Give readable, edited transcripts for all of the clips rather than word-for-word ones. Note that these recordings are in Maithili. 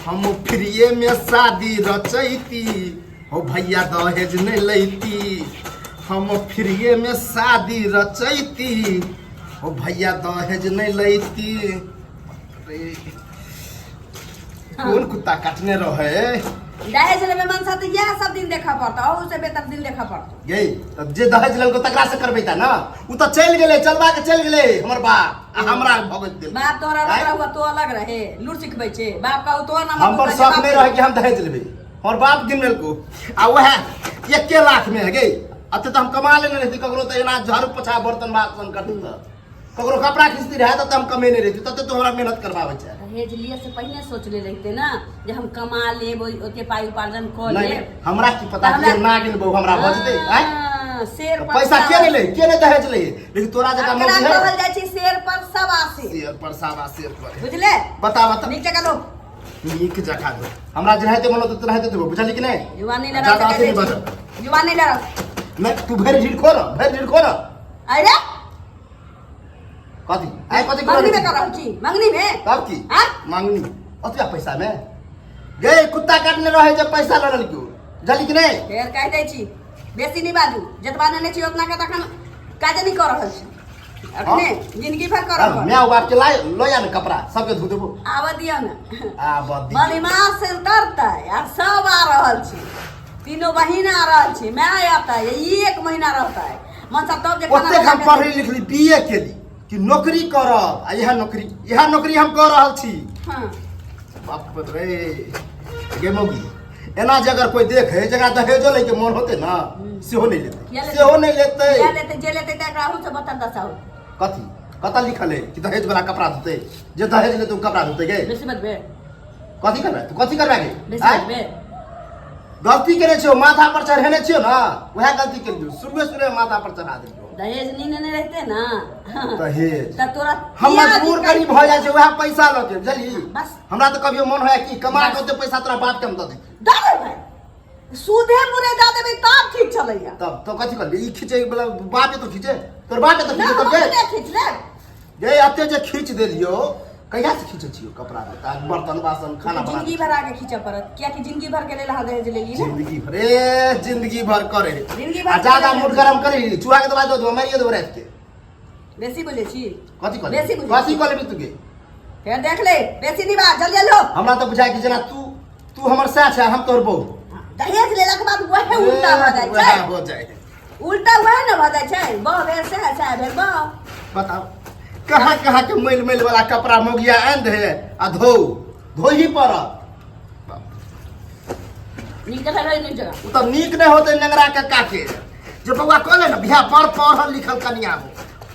हम फ्रीए में शादी रचैती हो भैया दहेज नहीं लैती। हम फ्रीए में शादी रचैती हो भैया दहेज नहीं लैती। रे, कोन कुत्ता काटने रहे? दहेज लेबे मनसा तऽ इएह सब दिन देखऽ पड़तौ, अहू से बेहतर दिन देखऽ पड़तौ। गई तब जे दहेज लेलको तकरा से करबै ता ना। उ तऽ चलि गेलै, चलबा के चलि गेलै हमर बाप आ हमरा भगत देल। बाप तोहरा अलग आँय? रहुआ, तो अलग रहे, लूर सिखबै छै बाप कहू तोहर नाम। हम पर शौक नहीं रहे कि हम दहेज लेबै, हमर बाप गिन लेलको आ वएह 1 लाख में है गई। अते तऽ हम कमा लेने रहती। ककरो तऽ एना झाड़ू पोछा बर्तन बासन करती तऽ ककरो कपड़ा खींचती रहे तऽ हम कमेने रहती। तते तो हमरा मेहनत करबाबै छै। दहेज लिए से पहिने सोच ले रहते ना जे हम कमा लेब, ओते पाई उपार्जन कऽ नहीं लेब। हमरा की पता तऽ कि नागिन बहु हमरा भऽ जेतै, आँय? हाँ, शेर पर पैसा के नहीं ले, के नहीं दहेज ले, लेकिन तोरा जकाँ एकरा मौगी है। कहल जाइ छै शेर पर सवा शेर। शेर पर सावा शेर पर। बुझले? बता बता। नीक जगह लोग। नीक जगह दो। हमरा जे रहते मनो तो रहते देबो, बुझली कि नहीं? जुबान नहीं लड़ा। ज्यादा अथी नहीं बजल। जुबान नहीं लड़ा। नहीं, तू भरि ढील खो ना, भरि ढील खो ना। अरे। कथी आइ कथी? मंगनी में कर रहल छी, मंगनी में। तब की? आँ? मांगनी ओतबा पैसा में गे कुत्ता काटने रहे जे पैसा लड़ल क्यों, बुझली कि नहीं? फेर कहि दै छी, बेसी नहि बाजू। जतबा नेने छी ओतना के तखन काज नहि कऽ रहल छी अखने, जिंदगी भर करऽ पड़त। माय बाप के लाय लो या ने कपड़ा सबके धो देबो। आबऽ दिअ ने। आब दी। मलिमास से उतरतै आ सब आ रहल छी, तीनों बहिन आ रहल छी, माय अतै, ई एक महीना रहतै मनसा तब जे खाना ओतेक हम बना के पढ़ली लिखली, बीए केली कि नौकरी करब आ इएह नौकरी, इएह नौकरी हम कऽ रहल छी। बाप रे, गे मौगी, एना जे अगर कोई देखे जकरा दहेजो लैके मन होते ना, सेहो नहीं लेते। किया लेतै? सेहो नहीं लेते। किया लेतै? जे लेतै तऽ एकरा से बतल दशा होतै। कथी कतऽ लिखल है कि दहेज वाला कपड़ा धोते? जे दहेज लेते ओ कपड़ा धोते गे? बेसी बजबे। कथी करबै तू? कथी करबै गे? बेसी आँय? बजबे। गलती केने छियौ, माथा पर चढ़ेने छियौ ना, वएह गलती केलियौ। शुरुए शुरुए माथा पर चढ़ा देलियौ। दहेज नहीं लेने रहते ना दहेज तऽ तोरा हम पियाज मजबूर करी भऽ जाइ छै वएह पैसा लऽ के, बुझलही? बस। हमरा तऽ कभियो मन होया कि कमा के ओते पैसा तोरा बाप के हम दऽ दैती। दऽ देबै, सूदे मुरे दऽ देबै तब ठीक चलैया। तब तो कथी करबी? ई खींचे वाला बापे तो खींचे, तोर बापे तो ना। खींचे। हम तब अपने खींच लेब। गे, एते जे खींच देलियो, कहिया से खींचे छियो कपड़ा लत्ता, बर्तन बासन, खाना बना? जिंदगी भर आगे खींचऽ पड़त, कियाकि जिंदगी भर के लेल अहाँ दहेज लेलियै ने। जिंदगी भर ए जिंदगी भर करे। जिंदगी भर आ ज्यादा करे। मूड गरम करी, चूहा के दवाई दो दो, मारियो दो रात के। बेसी बोलै छी। कथी कहली? बेसी बुझै कथी छी। कहली तू गे? फेर देख ले, बेसी नहीं बात, जल्दी जल्दी हो। हमरा तऽ बुझाय कि जेना तू तू हमर सैह छै, हम तोहर बहू। दहेज लेला के बाद वह उल्टा भऽ जाइ वएह छै। हो जाइ। उल्टा वह ने भऽ जाइ छै, बह भेल से सएह भेल बह। बताओ, कहाँ कहाँ के मैल मैल वाला कपड़ा मोगिया आनि दे आ धो धोही पड़त। नीक जगह रहै, नीक जगह। ओ तऽ नीक नहि होतै नेंगरा कक्का के जे बौआ कहले ने बियाह पर पढ़ल लिखल कनिया हो,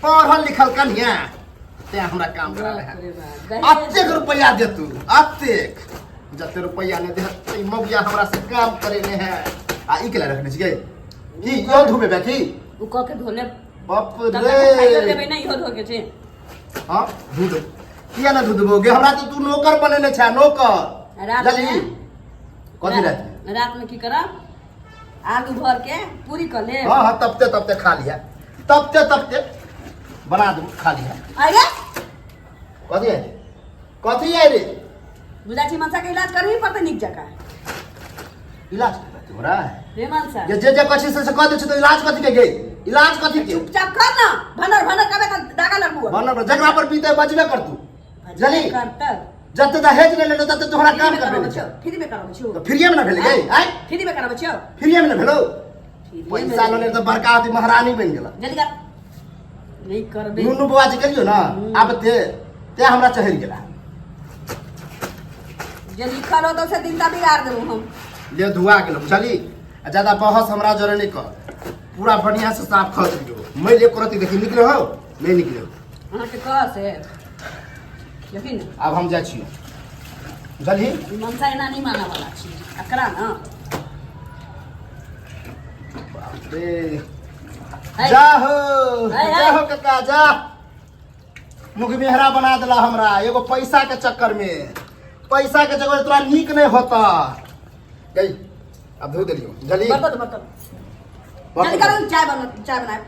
पढ़ल लिखल कनिया, तें हमरा काम करा बाप रहे। रे बाप, दहेज। अतेक रुपया दे तू, अतेक जते रुपया नहि दे ई मौगिया हमरा से काम करे ने है। आ ई केला रखने छियै की? यो धुबे बे की? ओ कऽ के धो लेब। बाप तब तक खाइयो रे। लेबै ने, इहो धो के छै। हाँ, धो दे। किया ना धो देबो गे? हमरा तऽ तू नौकर बनेने छै, नौकर। रात जल्दी। में कथी रात? रात में की करब, आलू भर के पूरी कऽ लेब। हाँ हाँ, तबते तबते खा लिया, तबते तबते बना दू, खा लिया। अरे। कथी है रे? कथी है रे? बुझा छी मनसा के इलाज करही पड़तै नीक जकाँ। इलाज करबै तोरा? रे मनसा। जे जे जे कथी से कह दै छै तऽ इलाज कथी के गे? इलाज कथी के? चुपचाप कर ना, भनर भनर करबे तऽ दागा लगबू। बनल जकरा पर बीते बजबे कर तू, जली। करतै। जते दहेज नहि लेलो तते तोहरा काम करबे नहि छै। फ्री में कराबै छियौ। तऽ फ्रीए मे ने भेलै गे? आँय? फ्री में कराबै छियौ। फ्रीए मे ने भेलौ? पैसा लऽ ले तऽ बड़का अथी महारानी बनि गेल। जल्दी कर, नहीं करबे। नुनू बौआ जे गेलियो ना, आब ते ते हमरा चढ़ि गेला। जे लिखल होतो से दिन ता बिगाड़ देबू हम। ले धुआ गेलो, बुझली? आ ज्यादा बहस हमरा जरे नहीं कर। पूरा बढ़िया से साफ कर दियो। मैं एक करती देखी निकले हो नहीं निकले हो। अहाँके कह से देखी ने। आब हम जाइ छियो, बुझली? ई मनसा एना नहीं मानऽ वाला छी एकरा ना। बाप रे। है। जा हो। है, है। जा हो कक्का, जा। मुख मेहरा बना देला हमरा एगो पैसा के चक्कर में। पैसा के चक्कर में तोरा नीक नहीं होता गई। अब धो देलियो, बुझली? बर्तन बर्तन जल्दी करू, चाय बना, चाय बनाए।